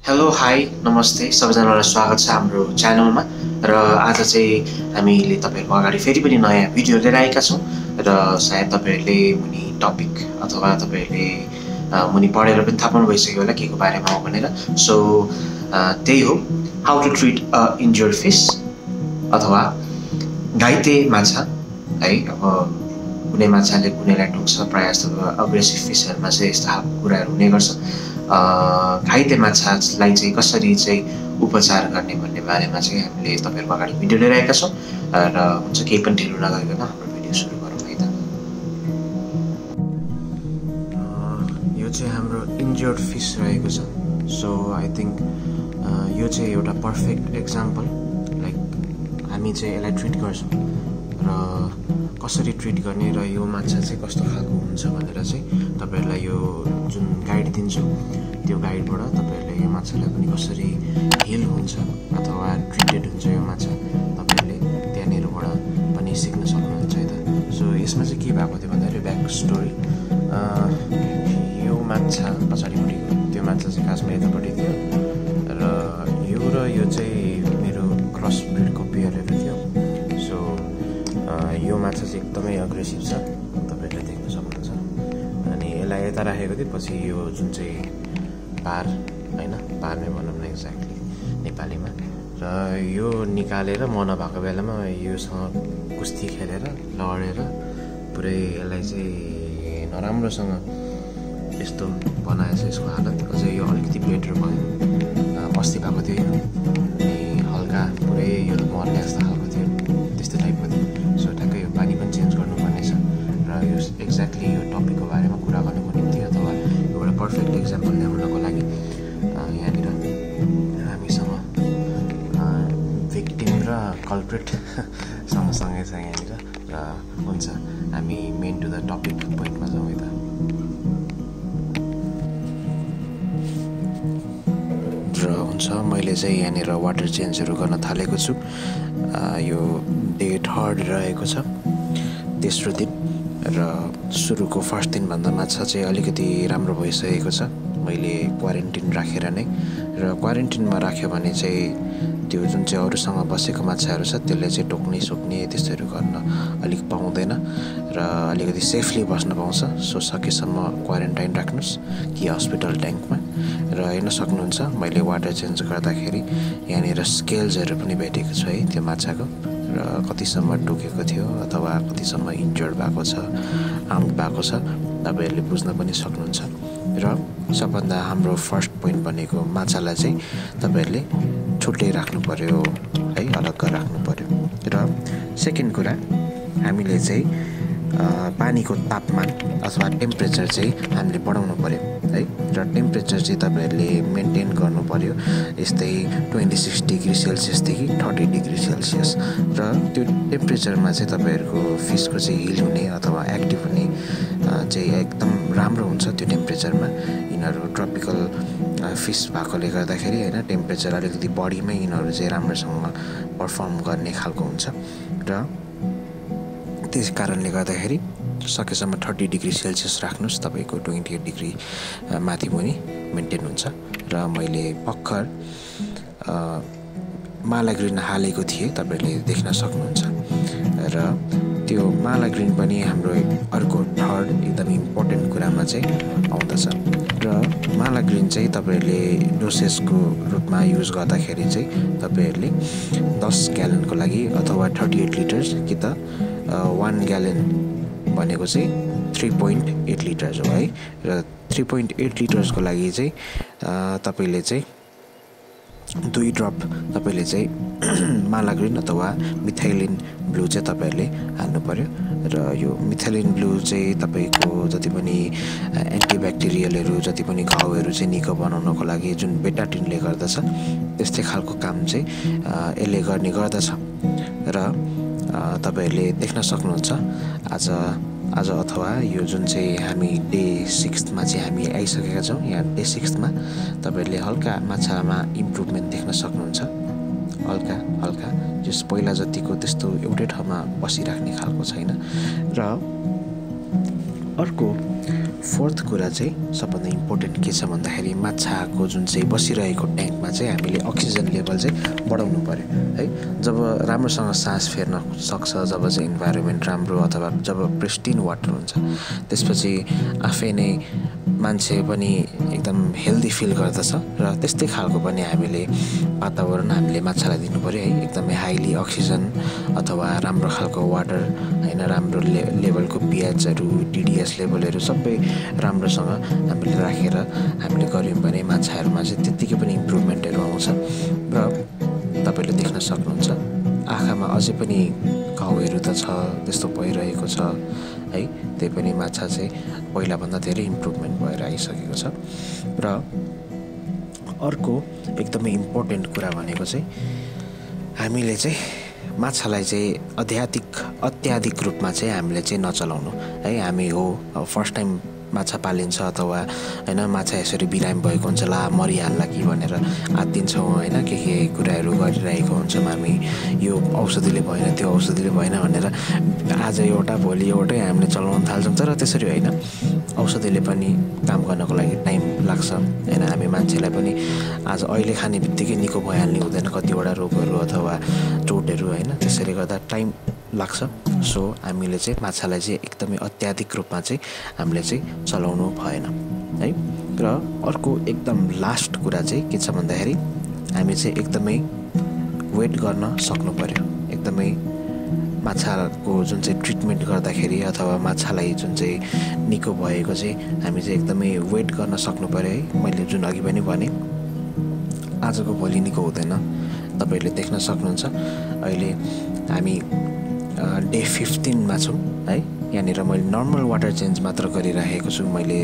Hello hi नमस्ते सबैजनालाई स्वागत छ हाम्रो च्यानलमा र आज चाहिँ हामीले तपाईँहरूको अगाडि फेरि पनि नयाँ भिडियो लिएर आएका छौँ र सायद तपाईँहरूले मुनि टपिक अथवा तपाईँहरूले मुनि पढेर पनि थाहा पाउनु भइसक्यो होला के को बारेमा हो भनेर। सो त्यही हो, how to treat a injured fish अथवा घाइते माछा है। अब कुनै माछाले कुनैलाई टोक्छ, प्रायः जस्तो अग्रेसिभ फिसहरूमा चाहिँ यस्तो खालको कुराहरू हुने गर्छ। घाइते माछालाई चाहिँ कसरी चाहिँ उपचार गर्ने भन्ने बारेमा चाहिँ हामीले तपाईँहरूको अगाडि भिडियो लिएर आएका छौँ र हुन्छ केही पनि ढिलो नगरिकन हाम्रो भिडियो सुरु गरौँ है त। यो चाहिँ हाम्रो इन्जर्ड फिस रहेको छ। सो आई थिङ्क यो चाहिँ एउटा पर्फेक्ट एक्जाम्पल, लाइक हामी चाहिँ यसलाई ट्रिट गर्छौँ र कसरी ट्रिट गर्ने र यो माछा चाहिँ कस्तो खालको हुन्छ भनेर चाहिँ तपाईँहरूलाई यो जुन गाइड दिन्छु त्यो गाइडबाट तपाईँहरूले यो माछालाई पनि कसरी हिल हुन्छ अथवा ट्रिटेड हुन्छ यो माछा तपाईँहरूले त्यहाँनिरबाट पनि सिक्न सक्नुहुन्छ है त। सो यसमा चाहिँ के भएको थियो भन्दाखेरि ब्याक स्टोरी, यो माछा पछाडिपट्टिको त्यो माछा चाहिँ खासमा यतापट्टि थियो र यो चाहिँ मेरो क्रस ब्रिडको पेयरहरू थियो। सो यो माछा चाहिँ एकदमै अग्रेसिभ छ, तपाईँहरूले देख्न सक्नुहुन्छ। अनि यसलाई यता राखेको थियो, पछि यो जुन चाहिँ पार होइन, पारमै भनौँ न एक्ज्याक्टली नेपालीमा, र यो निकालेर म नभएको बेलामा योसँग कुस्ती खेलेर लडेर पुरै यसलाई चाहिँ नराम्रोसँग यस्तो बनाएछ यसको हालत। अझै यो अलिकति बेटर भयो, अस्ति भएको थियो अनि हल्का पुरै यो मर्ने जस्तो खालको थियो, त्यस्तो टाइपको थियो। सो ठ्याक्कै यो पानी पनि चेन्ज गर्नुपर्ने छ र यो एक्ज्याक्टली यो टपिकको बारेमा कुरा गर्नुको निम्ति अथवा एउटा पर्फेक्ट इक्जाम्पल ल्याउनको लागि यहाँनिर हामीसँग भिक्टिम र कल्प्रिट सँगसँगै छ यहाँनिर। र हुन्छ हामी मेन टु द टपिक पोइन्टमा जाउँ है त। र हुन्छ मैले चाहिँ यहाँनिर वाटर चेन्जहरू गर्न थालेको छु। यो डे 3 रहेको छ, तेस्रो दिन, र सुरुको फर्स्ट दिनभन्दा माछा चाहिँ अलिकति राम्रो भइसकेको छ। मैले क्वारेन्टिन राखेर नै, र क्वारेन्टिनमा राख्यो भने चाहिँ त्यो जुन चाहिँ अरूसँग बसेको माछाहरू छ त्यसले चाहिँ टोक्ने सोक्ने त्यस्तोहरू गर्न अलिक पाउँदैन र अलिकति सेफली बस्न पाउँछ। सो सकेसम्म क्वारेन्टाइन राख्नुहोस् कि हस्पिटल ट्याङ्कमा। र हेर्न सक्नुहुन्छ मैले वाटर चेन्ज गर्दाखेरि यहाँनिर स्केल्सहरू पनि भेटेको छु है त्यो माछाको, र कतिसम्म टोकेको थियो अथवा कतिसम्म इन्जर्ड भएको छ, हार्म भएको छ, तपाईँहरूले बुझ्न पनि सक्नुहुन्छ। र सबभन्दा हाम्रो फर्स्ट पोइन्ट भनेको माछालाई चाहिँ तपाईँहरूले छुट्टै राख्नु पर्यो है, अलग्ग राख्नु पर्यो। र सेकेन्ड कुरा, हामीले चाहिँ पानीको तापमान अथवा टेम्परेचर चाहिँ हामीले बढाउनु पर्यो है। र टेम्परेचर चाहिँ तपाईँहरूले मेन्टेन गर्नु पर्यो यस्तै 26 डिग्री सेल्सियसदेखि 30 डिग्री सेल्सियस। र त्यो टेम्परेचरमा चाहिँ तपाईँहरूको फिसको चाहिँ हिल हुने अथवा एक्टिभ हुने चाहिँ एकदम राम्रो हुन्छ। त्यो टेम्परेचरमा यिनीहरू ट्रपिकल फिस भएकोले गर्दाखेरि होइन, टेम्परेचर अलिकति बढीमै यिनीहरू चाहिँ राम्रोसँग पर्फर्म गर्ने खालको हुन्छ। र त्यस कारणले गर्दाखेरि सकेसम्म 30 डिग्री सेल्सियस राख्नुहोस्, तपाईँको 28 डिग्री माथि मुनि मेन्टेन हुन्छ। र मैले भर्खर माला ग्रिन हालेको थिएँ, तपाईँहरूले देख्न सक्नुहुन्छ। र त्यो माला ग्रिन पनि हाम्रो अर्को थर्ड एकदम इम्पोर्टेन्ट कुरामा चाहिँ आउँदछ। र माला ग्रिन चाहिँ तपाईँहरूले डोसेसको रूपमा युज गर्दाखेरि चाहिँ तपाईँहरूले 10 ग्यालनको लागि अथवा 38 लिटर्स कि त 1 ग्यालन भनेको चाहिँ 3.8 लिटर्स हो है। र 3.8 लिटर्सको लागि चाहिँ तपाईँले चाहिँ 2 ड्रप तपाईँले चाहिँ माला ग्रिन अथवा मिथाइलिन ब्लू चाहिँ तपाईँहरूले हाल्नु पर्यो। र यो मिथाइलिन ब्लू चाहिँ तपाईँको जति पनि एन्टिब्याक्टेरियलहरू, जति पनि घाउहरू चाहिँ निको बनाउनको लागि जुन बेटाटिनले गर्दछ त्यस्तै खालको काम चाहिँ यसले गर्ने गर्दछ। र तपाईँहरूले देख्न सक्नुहुन्छ आज अथवा यो जुन चाहिँ हामी डे 6मा चाहिँ हामी आइसकेका छौँ। यहाँ डे 6मा तपाईँहरूले हल्का माछामा इम्प्रुभमेन्ट देख्न सक्नुहुन्छ, हल्का जस पहिला जतिको त्यस्तो एउटै ठाउँमा बसिराख्ने खालको छैन। र अर्को फोर्थ कुरा चाहिँ सबभन्दा इम्पोर्टेन्ट के छ भन्दाखेरि माछाको जुन चाहिँ बसिरहेको ट्याङ्कमा चाहिँ हामीले अक्सिजन लेभल चाहिँ बढाउनु पर्यो है। जब राम्रोसँग सास फेर्न सक्छ, जब चाहिँ इन्भाइरोमेन्ट राम्रो अथवा जब प्रिस्टिन वाटर हुन्छ, त्यसपछि आफै नै मान्छे पनि एकदम हेल्दी फिल गर्दछ र त्यस्तै खालको पनि हामीले वातावरण हामीले माछालाई दिनु पर्यो है। एकदमै हाइली अक्सिजन अथवा राम्रो खालको वाटर हैन, राम्रो लेभलको पिएचहरू, टिडिएस लेभलहरू सबै राम्रोसँग हामीले राखेर हामीले गऱ्यौँ भने माछाहरूमा चाहिँ त्यत्तिकै पनि इम्प्रुभमेन्टहरू आउँछ। र तपाईँले देख्न सक्नुहुन्छ आँखामा अझै पनि घाउहरू त छ, त्यस्तो भइरहेको छ है। त्यही पनि माछा चाहिँ पहिलाभन्दा धेरै इम्प्रुभमेन्ट भएर आइसकेको छ। र अर्को एकदमै इम्पोर्टेन्ट कुरा भनेको चाहिँ हामीले चाहिँ माछालाई चाहिँ अत्याधिक रूपमा चाहिँ हामीले चाहिँ नचलाउनु है। हामी हो फर्स्ट टाइम माछा पालिन्छ अथवा हैन, माछा यसरी बिरामी भएको हुन्छ, ला मरिहाल्ला कि भनेर आत्तिन्छौँ हैन, के कुराहरू गरिरहेको हुन्छौँ हामी। यो औषधिले भएन, त्यो औषधिले भएन भनेर आज एउटा भोलि एउटै हामीले चलाउन थाल्छौँ। तर त्यसरी होइन, औषधिले पनि काम गर्नको लागि टाइम लाग्छ हैन। हामी मान्छेलाई पनि आज अहिले खाने बित्तिकै निको भइहाल्ने हुँदैन, कतिवटा रोगहरू अथवा चोटहरू हैन, त्यसैले गर्दा टाइम लाग्छ। सो हामीले चाहिँ माछालाई चाहिँ एकदमै अत्याधिक रूपमा चाहिँ हामीले चाहिँ चलाउनु भएन है। र अर्को एकदम लास्ट कुरा चाहिँ के छ भन्दाखेरि हामी चाहिँ एकदमै वेट गर्न सक्नु पर्यो। एकदमै माछाको जुन चाहिँ ट्रिटमेन्ट गर्दाखेरि अथवा माछालाई जुन चाहिँ निको भएको चाहिँ हामी चाहिँ एकदमै वेट गर्न सक्नु पर्यो है। मैले जुन अघि पनि भने आजको भोलि निको हुँदैन। तपाईँहरूले देख्न सक्नुहुन्छ अहिले हामी डे 15मा छौँ है। यहाँनिर मैले नर्मल वाटर चेन्ज मात्र गरिरहेको छु। मैले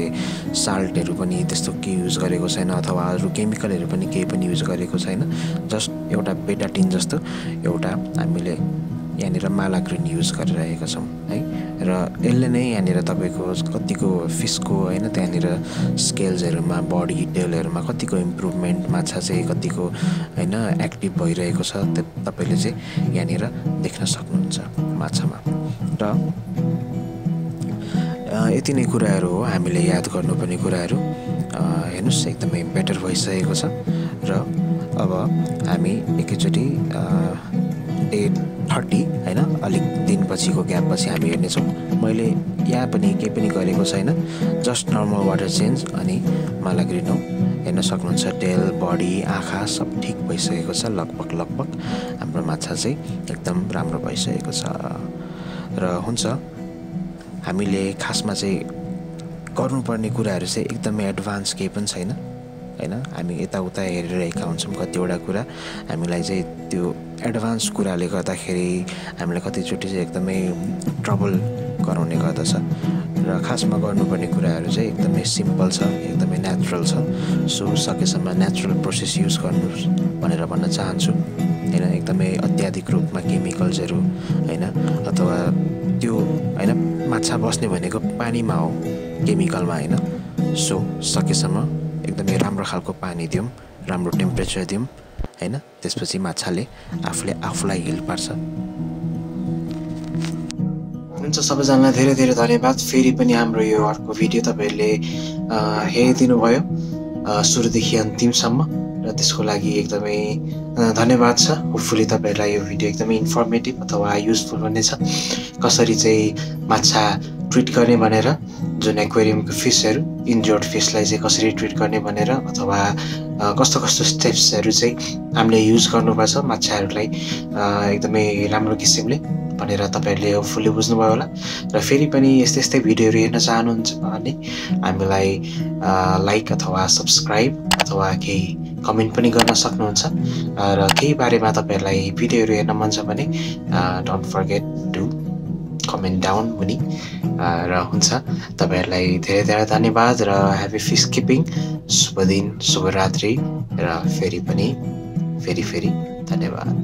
साल्टहरू पनि त्यस्तो केही युज गरेको छैन अथवा अरू केमिकलहरू पनि केही पनि युज गरेको छैन। जस्ट एउटा बेटाटिन जस्तो एउटा हामीले यहाँनिर माला ग्रिन युज गरिरहेका छौँ है। र यसले नै यहाँनिर तपाईँको कतिको फिसको हैन, त्यहाँनिर स्केल्सहरूमा, बडी टेलहरूमा कतिको इम्प्रुभमेन्ट, माछा चाहिँ कतिको हैन एक्टिभ भइरहेको छ तपाईँले चाहिँ यहाँनिर देख्न सक्नुहुन्छ माछामा। र यति नै कुराहरू हो हामीले याद गर्नुपर्ने कुराहरू। हेर्नुहोस् एकदमै बेटर भइसकेको छ। र अब हामी एकैचोटि डे 30 हैन, अलिक दिनपछिको ग्यापपछि हामी हेर्नेछौँ। मैले यहाँ पनि केही पनि गरेको छैन, जस्ट नर्मल वाटर चेन्ज अनि माला ग्रिन हो। हेर्न सक्नुहुन्छ टेल, बडी, आँखा सब ठिक भइसकेको छ। लगभग हाम्रो माछा चाहिँ एकदम राम्रो भइसकेको छ। र हुन्छ हामीले खासमा चाहिँ गर्नुपर्ने कुराहरू चाहिँ एकदमै एडभान्स केही पनि छैन हैन। हामी यताउता हेरिरहेका हुन्छौँ कतिवटा कुरा, हामीलाई चाहिँ त्यो एडभान्स कुराले गर्दाखेरि हामीलाई कतिचोटि चाहिँ एकदमै ट्रबल गराउने गर्दछ। र खासमा गर्नुपर्ने कुराहरू चाहिँ एकदमै सिम्पल छ, एकदमै नेचुरल छ। सो सकेसम्म नेचुरल प्रोसेस युज गर्नु भनेर भन्न चाहन्छु हैन। एकदमै अत्याधिक रूपमा केमिकल्सहरू हैन, अथवा त्यो हैन, माछा बस्ने भनेको पानीमा हो, केमिकलमा हैन। सो सकेसम्म एकदमै राम्रो खालको पानी दिउँ, राम्रो टेम्परेचर दिउँ हैन। त्यसपछि माछाले आफूलाई हिल पार्छ। हुन्छ, सबैजनालाई धेरै धेरै धन्यवाद। फेरि पनि हाम्रो यो अर्को भिडियो तपाईँहरूले हेरिदिनु भयो सुरुदेखि अन्तिमसम्म, र त्यसको लागि एकदमै धन्यवाद छ। होपफुली तपाईँहरूलाई यो भिडियो एकदमै इन्फर्मेटिभ अथवा युजफुल हुनेछ। कसरी चाहिँ माछा ट्रिट गर्ने भनेर, जुन एक्वेरियमको फिसहरू, इन्जर्ड फिसलाई चाहिँ कसरी ट्रिट गर्ने भनेर, अथवा कस्तो कस्तो स्टेप्सहरू चाहिँ हामीले युज गर्नुपर्छ माछाहरूलाई एकदमै राम्रो किसिमले भनेर तपाईँहरूले होपफुली बुझ्नुभयो होला। र फेरि पनि यस्तै भिडियोहरू हेर्न चाहनुहुन्छ भने हामीलाई लाइक अथवा सब्सक्राइब अथवा केही कमेन्ट पनि गर्न सक्नुहुन्छ। र केही बारेमा तपाईँहरूलाई भिडियोहरू हेर्न मन छ भने don't forget to comment down मुनि। र हुन्छ, तपाईँहरूलाई धेरै धेरै धन्यवाद र ह्याप्पी फिस किपिङ। शुभ दिन, शुभरात्रि र फेरि पनि फेरि धन्यवाद।